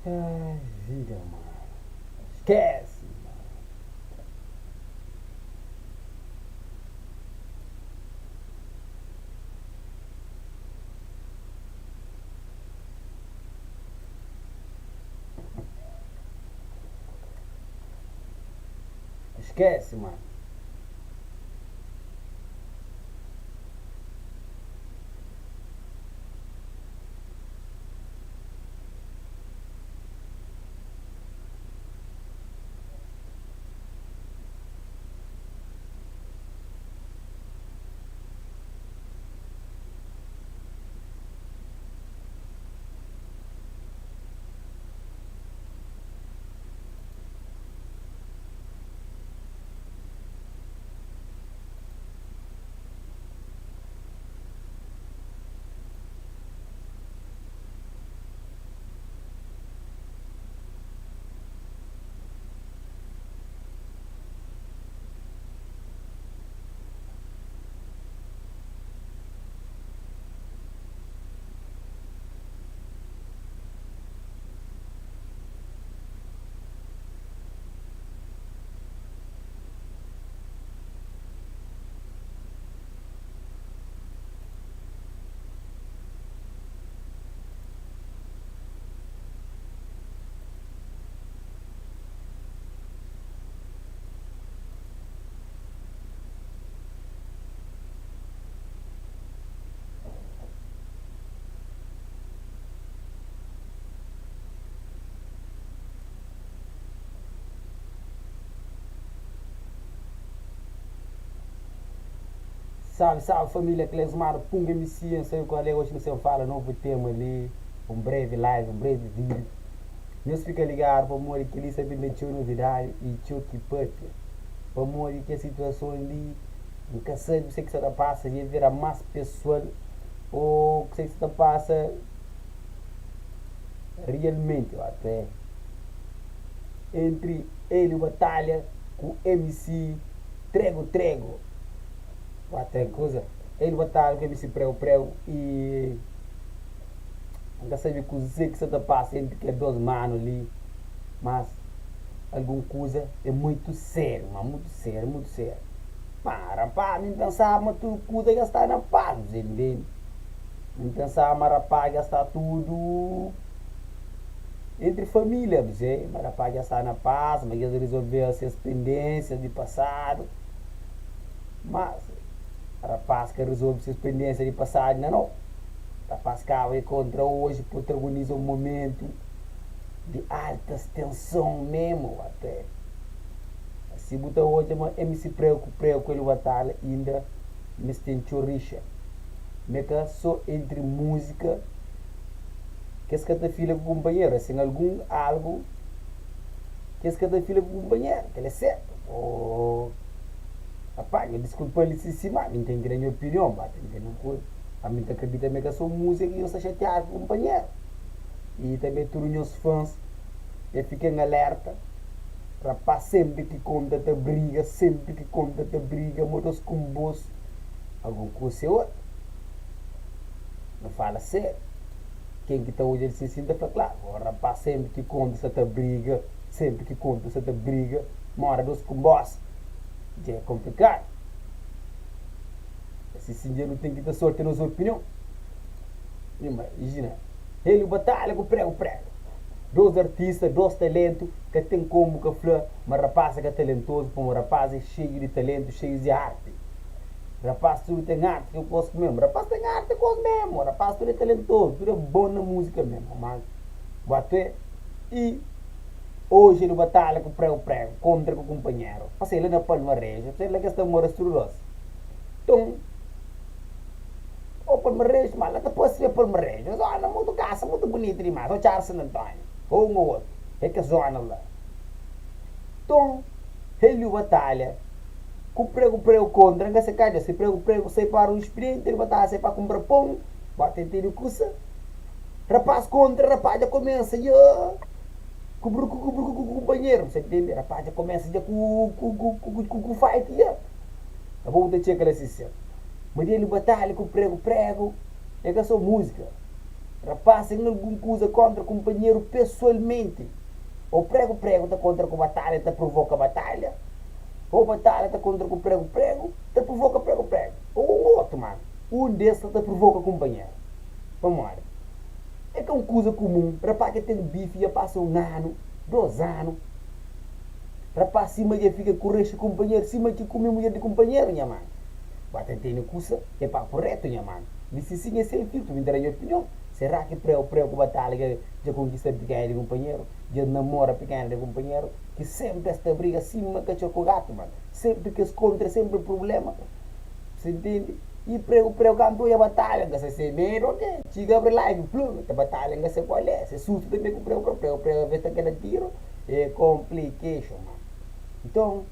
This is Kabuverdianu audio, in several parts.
Ai vida mano. Esquece mano. Esquece mano. Salve, salve família Clesmar Punga MC, eu sou o colega hoje no Sem Fala, novo tema ali, um breve live, um breve vídeo. Nhos fika ligadu pamodi kel-li sta ben ben txeu novidadi i txeu ki pâpia. Pamodi kel situason li, N ka sabe kuse ki sta ta pasa, dja bira más pesoal ô kuse ki sta ta pasa rialmenti, até entri Hélio Batalha ku MC Trego Trego. Até kuza, Hélio Batalha ku MC Prego Prego i N ka sabe kuzê ki sta ta pasa entri kel dos manu li, mas algun kuza é muitu sériu, ma muitu sériu, muitu sériu. Ma rapaz, mi N pensaba ma tudu kuza dja sta na pas, bu ntende? Mi N pensaba ma rapaz dja sta tudu entri família, bu ntende? Ma rapaz dja sta na pas, ma dja es rezolve ses pendênsias di pasadu. Mas rapaz ka rezolve ses pendênsia di pasadu inda nau. Rapaz kaba di kontra oji protagoniza un momentu di altas tenson memu até. Si bu ta odja ma MC Prego ku Prego ku Hélio Batalha inda mes ten txeu rixa. Ma é ka so entri múzika ki es ka ta fila ku kunpanheru, es ten algun algu ki es ka ta fila ku kunpanheru, kel é sertu. Ô rapaz, nha diskulpa-m li si si, ma mi N ten ki da nha opinion, ba ta ntende un kuza. Ami N ta kridita ma é ka so múzika ki nhos sta xatiadu ku kunpanheru. I tanbe tudu nhos fãs dja fika en alerta. Rapaz senpri ki konta ta briga, senpri ki konta ta briga, mo dos kunbos, algun kusa é otu. Nu fala sériu, ken ki ta odja di sin sin ta fla klaru, o rapaz senpri ki konta sta ta briga, senpri ki konta sta ta briga, mora dos kunbos, dja é konplikadu. Si sin dja nu ten ki ta sorti nos opinion. Imajina, Hélio Batalha ku Prego Prego, dos artista, dos talentu. Ka ten komu ka fla ma rapaz é ka talentozu pamo rapaz é xeiu di talentu xeiu di arti rapaz tudu ten arti ke kos memu rapaz ten arti kos memu rapaz tudu é talentozu tudu é bon na muzika memu ma batu i oji el batalha ku pregu pregu kontra ku kunpanheru pa sai la na palmareju pa sai la kes ta mora es tudu dos nton o palmareju ma la ta parse ma é palmareju zona mutu kasa mutu bunitu dimas o txada san antoniu o un o otu. É kes zona la. Nton, Heliu batalha ku pregu pregu kontra nga se kadja se pregu pregu sai para un xpirienti el batalha sai pa kunpra pon ba tenta di kusa rapaz kontra rapaz dja kumesa dja ku bruku ku bruku ku kunpanheru sa ntende rapaz dja kumesa dja ku ku ku ku fight dja abo bu ta txeka la si ser ma di Heliu batalha ku pregu pregu é ka so musika. Rapaz ten algun kuza kontra kunpanheru pesoalmenti. Ô pregu pregu ta kontra ku batalha ta provoka batalha, ô batalha ta kontra ku pregu pregu ta provoka pregu pregu, ô un otu manu. Un des sta ta provoka kunpanheru. Pamodi? É ka un kuza kumun rapaz ki ten bifi dja pasa un anu, dos anu. Rapaz sima dja fika ku rexi kunpanheru, sima ki kume mudjer di kunpanheru nha manu. Ba ta ntende kusa é papu retu nha manu. Li si sin é sen filtru, mi ta da nha opinion. Será ki preu preu ku batalha dja dja konkista pikanha di kunpanheru? Dja namora pikanha di kunpanheru? Ki senpri es ta briga sima katxor ku gatu manu. Senpri ki es kontra é senpri prubléma. Sa ntende? I preu preu kantu odja batalha nka sa se medu o ke? Txiga abri live plum ta batalha nka sa kual é. Se susta tanbe ku preu preu preu preu aves ta keda tiru é complication manu. Nton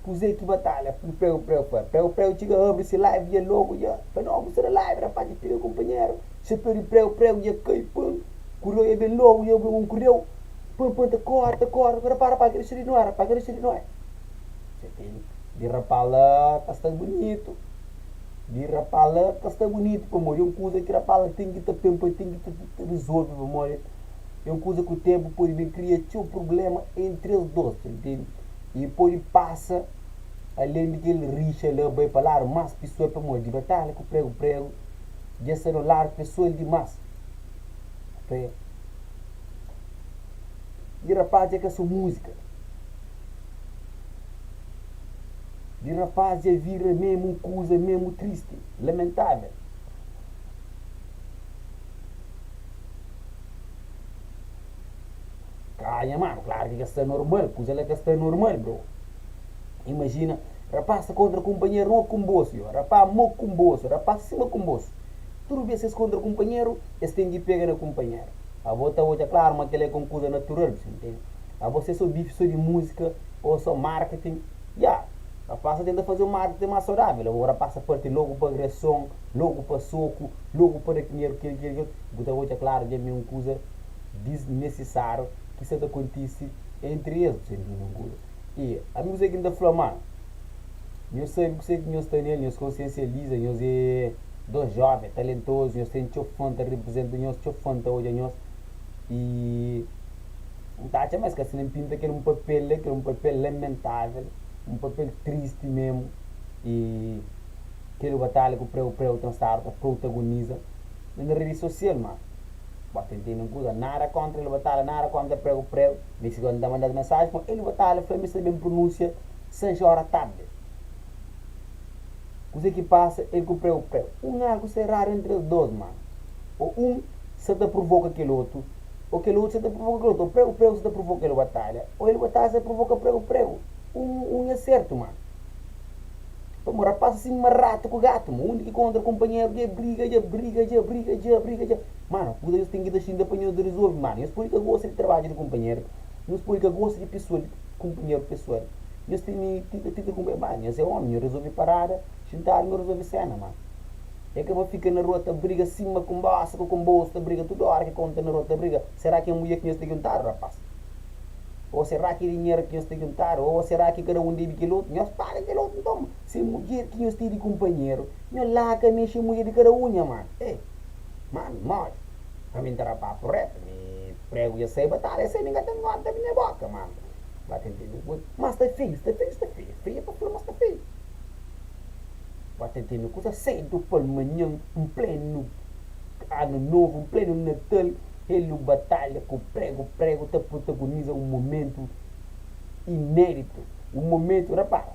Kuzê ki batalha ku preu preu fla? Preu preu txiga abri si live dja logu dja fla no bu sta na live rapaz dja pega kunpanheru xapeu di preu preu dja kai pum kureu dja ben logu dja ben un kureu pum pum ta kore ta kore rapaz rapaz ka dexa di noe rapaz ka dexa di noe dja ten di rapaz la ka sta bunitu di rapaz la ka sta bunitu pamodi é un kuza ki rapaz la ten ki ta ten pa ten ki ta rizolve pamodi é un kuza ku tenpu pode ben kria txeu prubléma entri es dos ta ntende. I pode pasa alén di kel rixa la bai pa ladu más pesoal pamodi di batalha ku pregu pregu dja sta na ladu pesoal dimás Pré Di rapaz dja ka so múzika Di rapaz dja vira memu un kuza memu tristi lamentável. Ka nha mano, klaru ki ka sta normal, kuza la ka sta normal bro. Imajina, rapaz ta kontra kunpanheru mo kunbosu yo, rapaz mo kunbosu, rapaz sima kunbosu. Tudu bes ki es kontra kunpanheru, es ten ki pega na kunpanheru. Abo ta odja klaru ma kel-la é ka un kuza natural, bu sa ntende? Abo si é so bifi so di múzika ô so marketing, ya, rapaz ta tenta faze un marketing más saudável. Abo rapaz ta parti logu pa agreson, logu pa soku, logu pa da dinheru kel, kel, kel, bu ta odja klaru dja ma é un kuza. disnisisáriu ki sta ta kontise entri es. Bu sta intende un kuza? I ami kuzê ki N ta fla ma nhos sabe kuzê ki nhos sta nel, nhos konsiensializa, nhos é dos jóven talentozu, nhos ten txeu fan ta riprizenta nhos, txeu fan ta odja nhos i N ta atxa ma es ka sta nen pinta kel un papel la, kel un papel lamentável, un papel tristi memu i kel batalha ku preu preu ten stadu ta protagoniza na redi sosial ma. Bo ta intende un kuza? Nada kontra el batalha, nada kontra pregu pregu. Mi si N ta manda-s mensaji kuma el batalha fla mi sta ben prununsia 6 ora tardi. Kuze ki pasa el ku pregu pregu? Un algu sta eradu entri es dos, mano. O un sa ta pruvoka kel otu, o kel otu sa ta pruvoka kel otu, o pregu pregu sa ta pruvoka el batalha, o el batalha sa ta pruvoka pregu pregu. Un un é sertu, mano. Pamodi rapaz sima ratu ku gatu, ma undi ki kontra kunpanheru dja briga, dja briga, dja briga, dja briga, dja. Mano, kuza nhos ten ki ta xinta pa nhos rizolve, mano. Nhos pode ka gosta di trabadju di kunpanheru, nhos pode ka gosta di pesoa di kunpanheru pesoal. Nhos tene ti ti ti kunpanheru, ma nhos é omi, nhos rizolve parada, xintadu nhos rizolve sena, mano. É ka pa fika na rua ta briga sima kunbosa ku kunbosu ta briga tudu ora ki konta na rua ta briga. Sera ki é mudjer ki nhos ta djuntadu, rapaz? Ô será ki dinheru ki nhos ten djuntadu? Ô será ki kada un debe kel otu? Nhos paga kel otu nton. Se mudjer ki nhos ten di kunpanheru, nhos laka mexe mudjer di kada un, nha manu. Ei, manu, modi? Ami N ta da papu retu, mi pregu dja sai, batalha sai, mi ka ta ngorda nha boka, manu. Ba ta ntende? Ma sta feiu, sta feiu, sta feiu. Feiu é pa fla ma sta feiu. Ba ta ntende? Kuza sedu palmanhan, N plenu anu novu, N plenu Natal. Hélio batalha ku pregu pregu ta protagoniza un momentu inéditu, un momentu, repara,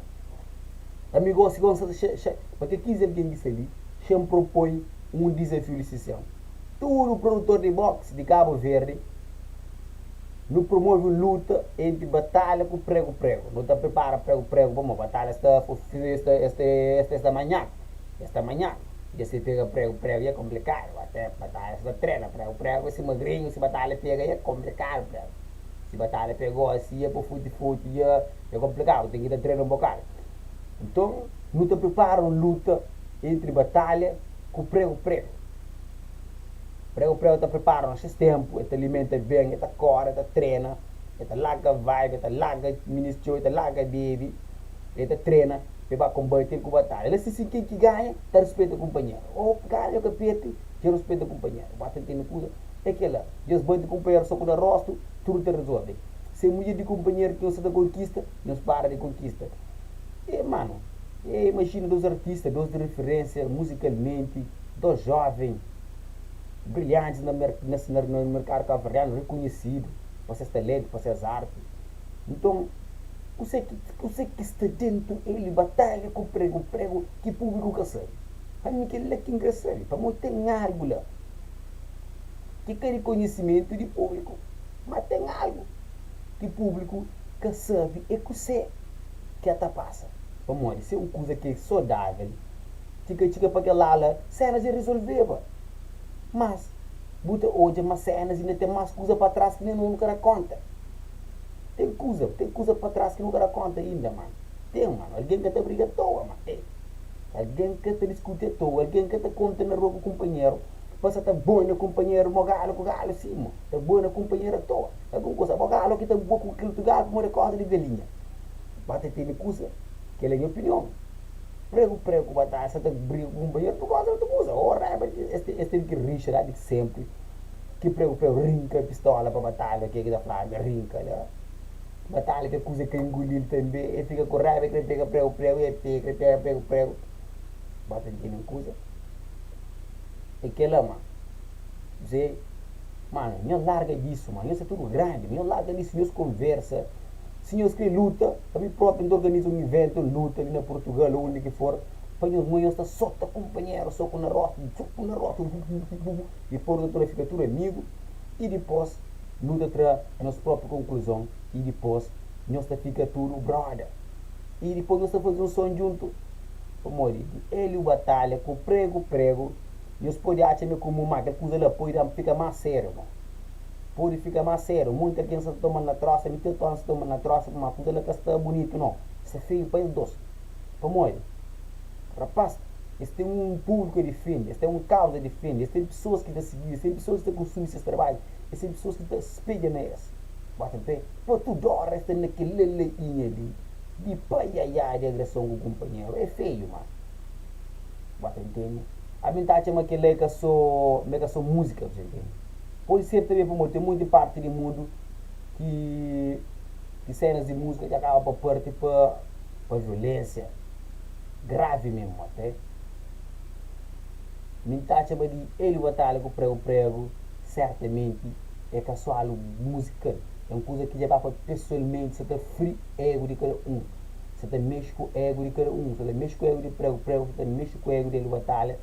ami gosi gosi sa xa xa pa ke 15 algen ki sta li xa N propoi un dizafiu li si sen tudu produtor di box di Kabu Verdi nu promove un luta entri batalha ku pregu pregu nu ta pripara pregu pregu pamo batalha sta sta sta sta manhaku sta manhaku. Dja si pega pregu pregu ya komplikadu ate batalha sa ta trena pregu pregu si magrinhu si batalha pega ya komplikadu pregu si batalha pega gosi ya pa futi futi ya ya komplikadu ten ki ta trena un bokadu nton nu ta pripara un luta entri batalha ku pregu pregu pregu pregu ta pripara na ses tempu e ta alimenta ben e ta kore e ta trena e ta larga vibe e ta larga minis txeu e ta larga bebe e ta trena. Pa e ba konbate el ku batalha. La si si ken ki ganha ta rispeta kunpanheru. Ô ganha ô ka perde, dja rispeta kunpanheru. Ba ta ntende kuza. É kel-la. Nhos bati kunpanheru soku na rostu, tudu ta rezolve. Se mudjer di kunpanheru ki nhos sa ta konkista, nhos para di konkista. E, manu, e imajina dos artista, dos di referensia muzikalmenti, dos joven brilhantis na na na merkadu kabuverdianu, rekonhesidu pa ses talentu, pa ses arti. Nton, kuse ki kuse ki sta dentu el batalha ku pregu pregu ki públiku ka sabe? Pa mi kel-la ki N kre sabe, pamodi ten algu la. Ki ka di konhisimentu di públiku, má ten algu ki públiku ka sabe é kusé ki a ta pasa. Pamodi si é un kuza ki é sodável, ti ka txiga pa kel ala, sénas dja rizolveba. Mas, bu ta odja ma sénas inda ten más kuza pa tras ki nen nos nu ka da kónta. Ten kuza, ten kuza pa tras ki nu ka da kónta inda, mano. Ten, mano. Algen ka ta briga atoa, mano. Ei, algen ka ta diskuti atoa, algen ka ta konta na rua ku kunpanheru. Pa sa ta boi na kunpanheru mo galu ku galu si mo ta boi na kunpanheru atoa algun kusa bo galu ki ta boi ku kel otu galu pamodi é koza di galinha ba ta tene kusa kel é nha opinion pregu pregu ku batata sa ta briga ku kunpanheru pur koza di otu kusa o raiba di es es ten ki rixa la di senpri ki pregu pregu rinka pistola pa batalha ke ki ta fladu ma rinka la batalha kel kusa ka ingulil tanbe e fika ku raiba e kre pega pregu pregu e pega e pega pregu pregu ba ta ntende un kusa. É kela ma Zé Mano nhos larga disso ma nhos é tudo grandi nhos larga disso nhos conversa si nhos kre luta ami propi nta organiza um evento um luta li na Portugal ou undi ki for pa nhos moi nhos ta sota kumpanhero soku na rostu soku na rostu bu dipos nu ta torna fika tudo amigo e dipos nu ta tra nos propi conclusão e dipos nhos ta fika tudo broda e dipos nhos ta faze um som djunto. Pamodi di Eliu batalha ku pregu pregu, nhos pode atxa ma é kumu, má kel kuza la pode da fika más sériu, irmon. Pode fika más sériu. Monti algen sta ta toma-l na trósa, mi ti Antóniu sta toma-l na trósa, pamodi kuza la ka sta bunitu nau. Sta feiu pa es dôs. Pamodi, rapás, es ten un públiku a difende, es ten un kauza a difende, es ten pesoas ki ta sigi-s, es ten pesoas ki ta konsumi ses trabadju, es ten pesoas ki ta spedja na es. Bota pé, pa tudu óra es sta na kel lalainha li. Di paiaiá di agreson ku kunpanheru é feiu ma ba ta ntende. Ami N ta atxa ma kel-la é ka sô ma é ka sô múzika bu ta ntende. Pode ser tanbe pamodi ten monti parti di mundu ki ki sénas di múzika dja kaba pa parti pa pa violénsia gravi mésmu até. Mi N ta atxa ma di Hélio Batalha ku Prego Prego sertamenti é ka sô algu muzikal, é un kuza ki dja ba pa pesoalmenti sa ta fri ego di kada un, sa ta mexe ku ego di kada un, sa ta mexe ku ego di prego prego, sa ta mexe ku ego di Hélio Batalha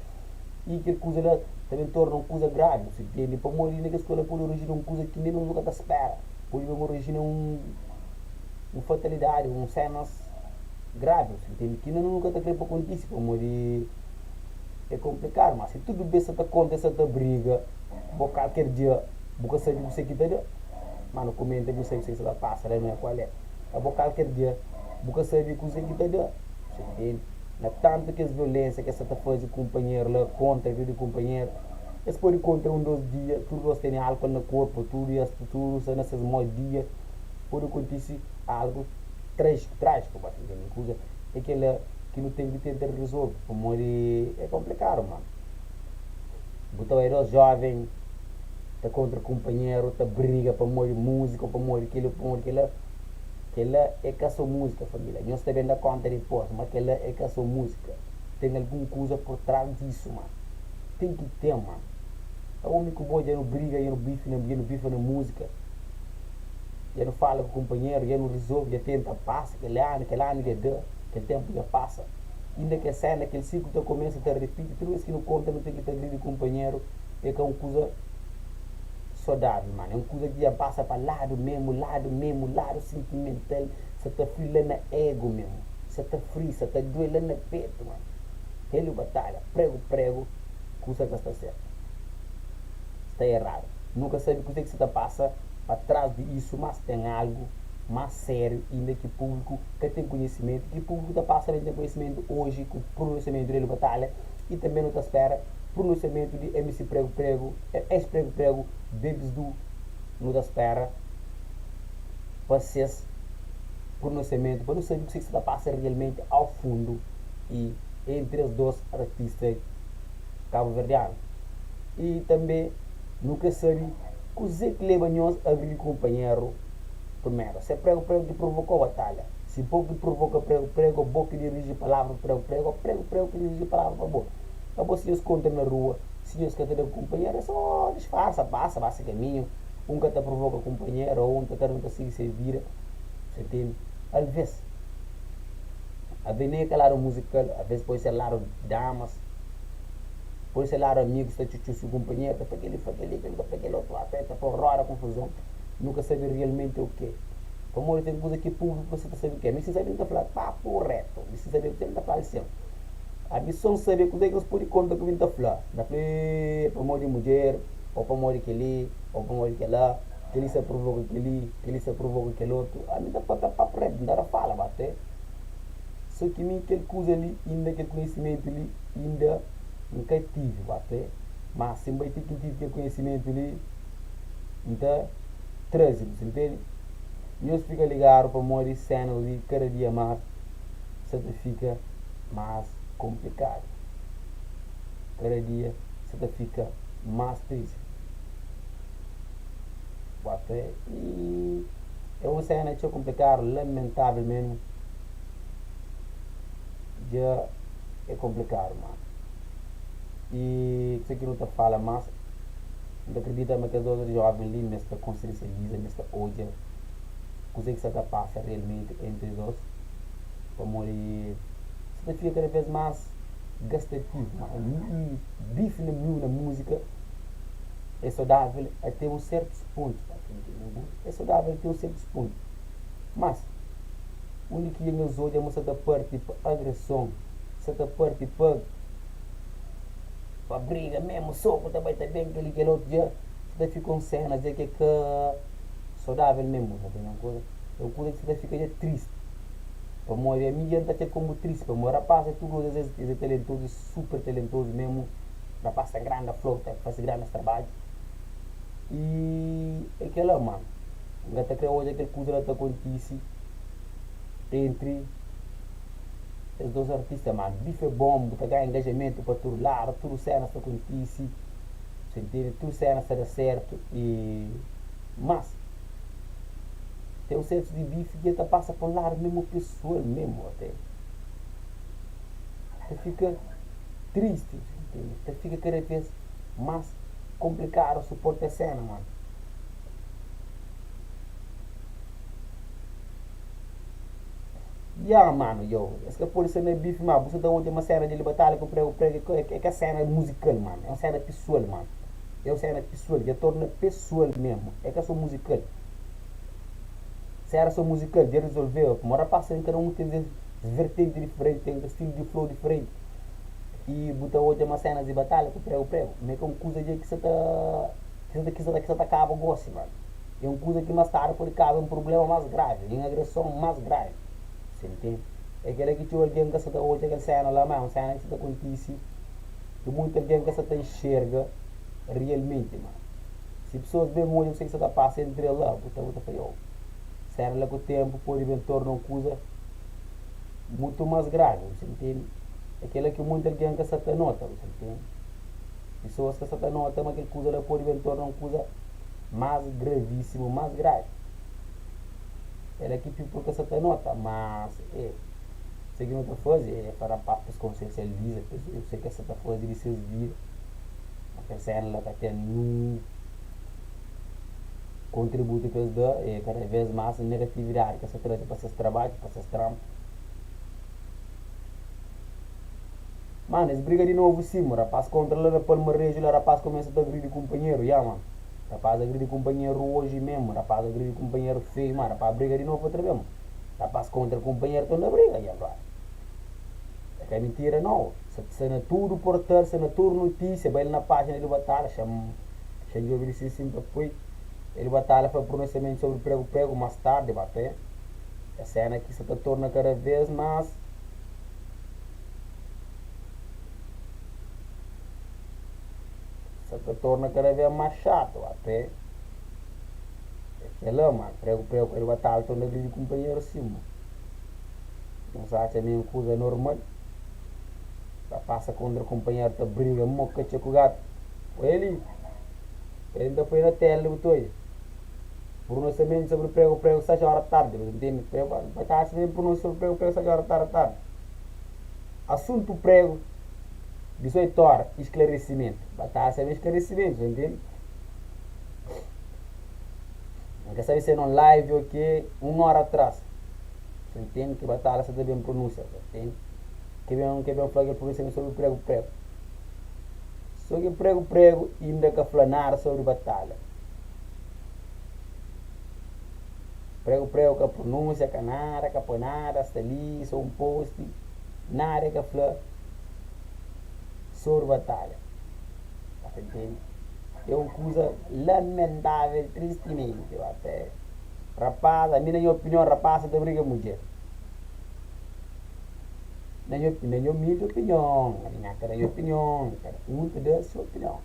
y kel kuza la ta ben torna un kuza gravi, bu sa ntende? Pamodi na kes kuza la pode orijina un kuza ki nen nos nu ka ta spera, pode ben orijina un un fatalidadi, un senas gravi, bu sa ntende? Ki nen nos nu ka ta kre pa kontise pamodi é konplikadu, ma si tudu bes sa ta konta, sa ta briga, bo kalker dia bu ka sabe kuse ki ta da. Ma nu kumenta bu sabe kuse ki sa ta pasa la no é kual é. Abo kalker dia bu ka sabe kuse ki ta da. Bu sa ntende? Na tantu kes violensia ke sa ta faze kunpanheru la kontra vida di kunpanheru, es pode kontra un dos dia, tudu dos tene alkol na korpu, tudu es tudu sta na ses mau dia, pode kontise algu trajiku, trajiku, bu ta ntende? Kuza é kela ki nu ten ki tenta rizolve pamodi é konplikadu mano. Bu ta bai dos joven ta kontra kunpanheru, ta briga pamodi múzika ô pamodi kel-li ô pamodi kel-la. Kel-la é ka sô múzika, família. Nhos ta ben da kónta dipôs ma kel-la é ka sô múzika. Ten algun kuza pur trás disu, ma ten ki ten, ma abo mi ku bo dja nu briga, dja nu bifi na, dja nu bifa na múzika, dja nu fala ku kunpanheru, dja nu rizolve, dja tenta pasa kel anu, kel anu dja da, kel ténpu dja pasa. Inda kel séna, kel siklu ta kumesa ta ripiti tudu bês ki nu konta nu ten ki ta agridi kunpanheru, é ka un kuza sodável, manu, é un kuza ki dja pasa pa ladu memu, ladu memu, ladu sintimental, sa ta fri la na ego memu, sa ta fri, sa ta due la na petu, manu. Hélio Batalha, pregu pregu, kuza ka sta sertu, sta eradu. Nu ka sabe kuzê ki sa ta pasa pa tras di isu, mas ten algu más sériu inda ki públiku ka ten konhisimentu, ki públiku ta pasa ben ten konhisimentu oji ku prununsiamentu di Hélio Batalha i tanbe nu ta spera prununsiamentu di MC Pregu Pregu, ex Pregu Pregu, Bebs Du, nu ta spera pa ses prununsiamentu pa nu sabe kuse ki sta ta pasa realmenti au fundu i entri es dos artista kabuverdianu. I tanbe. Nu krê sabe kuzê ki leba nhos agridi kunpanheru primeru. Se pregu pregu ki provokau batalha, si bo ki provoka pregu pregu ô bo ki diriji palavra pa pregu pregu ô pregu pregu ki diriji palavra pa bo. Abo si nhos kontra na rua, si nhos ka ta da ku kunpanheru é sô disfarsa, pasa, ba se kaminhu. Un ka ta provoka kunpanheru ô un ta kada un ta sigi se vida. Sa ntende? Alvês, alvês nen é ka ladu muzikal, alvês pode ser ladu damas. Pode ser ladu amigus ta txutxusi kunpanheru, ta fla kel-li fla kel-li, kel-li ta fla kel otu, ata ta poi roda konfuzon, nu ka sabe rialmenti é u-ke. Pamodi ten kuza ki é públiku ka sa ta sabe u-ke. Mi si N sabe N ta fla papu retu, mi si N sabe kuzê N ta fla-l sen. Ami so N sabe kuzê ki nhos pode konta ku mi N ta fla. N ta fla, Ee, pamodi mudjer, ô pamodi kel-li, ô pamodi kel-la, kel-li sta provoka kel-li, kel-li sta provoka kel otu. Ami N ta papia papu retu, N ta da fala ba te. So ki mi kel kuza li inda kel konhisimentu li inda N ka tivi ba te. Ma si N bai ti ki N tivi kel konhisimentu li N ta traze bu sa ntende? Nhos fika ligadu pamodi senas li kada dia mas sa ta fika mas konplikadu. Kada dia sa ta fika mas tristi. Ba te. I é un sena txeu konplikadu lamentavel menu. Dja é konplikadu mano. I kuse ki nu ta fala mas, N ta kridita ma kes otus joven li mes ta konsiensializa, mes ta odja kuse ki sa ta pasa realmenti entri es dos, pamodi sa ta fika kada vez mas gastativu mano. I bifi na miu na múzika é saudável até un sertus pontu, é saudável até un sertus pontu, mas. Undi ki dja nhos odja ma sa ta parti pa agreson, sa ta parti pa pa briga mesmu, soku ta bai ta ben kel-li kel otu dja sa ta fika un séna dja ki é ka saudável mesmu, ta ntende un kuza? É un kuza ki sa ta fika dja tristi, pamodi ami dja N ta atxa komu tristi, pamodi rapaz é tudu es es é talentozu, es super talentozu mesmu, rapaz ten granda flow, ta fase grandes trabadju i é kel-la mano. N ka ta kre odja kel kuza la ta kontise entri es dos artista ma bif é bom bu ta ganha engajamentu pa tudu ladu tudu senas ta kontise bu ntende tudu senas ta da sertu i mas ten un sertus di bif ki ta pasa pa un ladu mesmu pesoal mesmu ate ta fika tristi bu ntende ta fika kada vez mas konplikadu suporta es sena mano. Ya mano yo, es ka pode ser na beef ma bu sa ta odja ma sena di batalha ku prego prego é ka sena musical mano, é un sena pesoal mano, é un sena pesoal, dja torna pesoal mesmo, é ka so musical. Se era so musical dja resolveba, pamodi rapaz ten kada un ten ses vertenti diferenti, ten stilu di flow diferenti i bu ta odja ma senas di batalha ku prego prego ma é ka un kuza dja ki sa ta ki sa ta ki sa ta kaba gosi mano. É un kuza ki más tardi pode kaba en prubléma más gravi, en agreson más gravi. Você ntende? É kel-la ki txeu algen ka sa ta odja kel séna la, má é un séna ki sa ta kontise ki mutu algen ka sa ta nxerga rialmenti. Má si pesoas ben odja kuzê ki sa ta pasa entri el la, bu ta bu ta fla, Yow, séna la ku ténpu pode ben torna un kuza mutu más gravi. Você ntende? É kel-la ki monti algen ka sa ta nota. Você ntende? Pesoas ka sa ta nota ma kel kuza la pode ben torna un kuza. Más gravísimu, más gravi. Kel-la ki people ka sa ta nota, mas e se ki nu ta faze é fla rapaz pa es konsiensializa, pa es odja kuse ki es sa ta faze di ses vida. Ma kel séna la ka ten ninhun kontributu pa es da, e kada vez más negatividadi ki es ta traze pa ses trabadju, pa ses trampu. Mano, es briga di novu sim, rapaz kontra la na Palmareju la rapaz kumesa ta agridi kunpanheru, ya mano. Rapaz agridi kunpanheru oji mesmu, rapaz agridi kunpanheru feiu, ma rapaz briga di novu otra bes, mano. Rapaz kontra kunpanheru ta na briga, ya brother. É ka mintira nau, sa sa na tudu portal, sa na tudu notisia, bai la na pajina di Batalha, xa-m xa djobe li sin sin ta pui. El Batalha fla pronunsiamentu sobri pregu pregu mas tardi, ba ta es sena ki sa ta torna kada vez mas. Sa ta torna kada vez más xatu até é kel-la ma pregu pregu ka riba tal ta agridi kunpanheru sin ma nhos atxa ma é un kuza normal ta pasa kontra kunpanheru ta briga mo katxer ku gatu oia li. El nta poi na tela bu ta odja Pronunciamento sobre prego prego 7 hora tarde bu ntende Prego ba ta ben pronuncia sobre prego prego 7 hora tarde tarde Assunto prego 18 hora esclarecimento Ba ta ben esclarecimento bu ntende N ka sabe se na un live o ke un hora atrás Bu ntende ki batalha sa ta ben pronuncia bu ntende Ke ben ke ben fla kel pronunciamento sobre prego prego. So ki pregu pregu inda ka fla nada sobri batalha. Pregu pregu ka pronunsia, ka nada, ka poi nada, sta li so un post, nada e ka fla sobri batalha. Ba ta ntende? É un kuza lamentavel, tristimenti. Ba ta rapaz, ami na nha opinion, rapaz sa ta briga mudjer. Na nha na nha humilde opinion, ami nha ka da nha opinion, kada un ta da se opinion.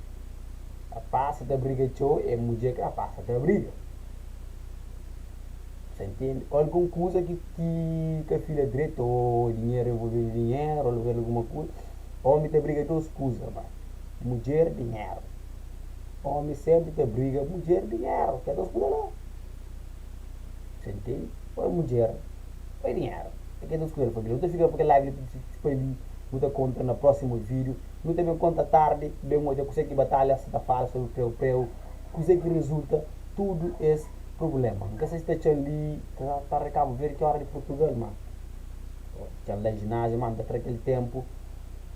Rapaz sa ta briga txeu, é mudjer ki rapaz sa ta briga. Sa ntende? Ô algun kuza ki ki ka fila dretu, ô dinheru envolvidu dinheru, ô alguma kuza. Omi ta briga dos kuza, ma mudjer, dinheru. Omi senpri ta briga mudjer, dinheru, kel dos kuza la. Sa ntende? Ô é mudjer, ô é dinheru. É kel 2 kuza li família. Nu ta fika pa kel live li pa li nu ta kontra na prósimu vídiu. Nu ta ben konta tardi, ben odja kuzê ki batalha sa ta fala sobri preu preu, kuzê ki rezulta tudu es prubléma. N ka sa si ta txan li ta tardi Kabu Verdi ki óra di Purtugal, ma txan la jináziu, ma N ta tra kel ténpu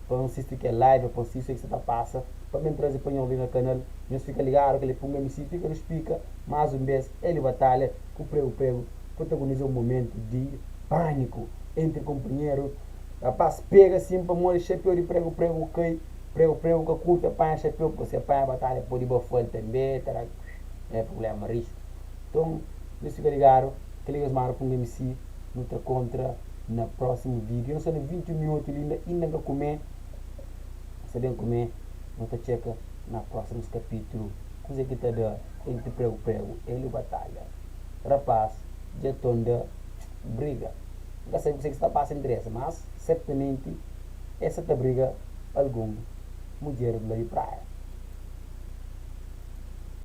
pa N sisti kel live, pa N sisti kuzê ki sa ta pasa, pa ben traze pa nhos li na kanal. Nhos fika ligadu, kel li Punga MC fika nu spika más un bês el batalha ku pregu pregu. Protagoniza un momentu di pâniku entri kunpanheru. Rapás pega sin pamodi xapéu di pregu pregu kai, pregu pregu ka kunfia panha xapéu purki si el panha batalha pode bafa-l tanbê, ta da é prubléma rixu. Nton, nhos fika ligadu, kel-li nhos manda pa un MC, nu ta kontra na prósimu vídiu. Nu sta na 21 minutu li inda, inda N ka kume, N sta ben kume, nu ta txeka na prósimus kapítulu kuzê ki ta da entri pregu pregu, el i batalha. Rapaz dja tonda briga. N ka sabe kuse ki sta pasa entri es, mas sertamenti es sa ta briga algun mudjer la di praia.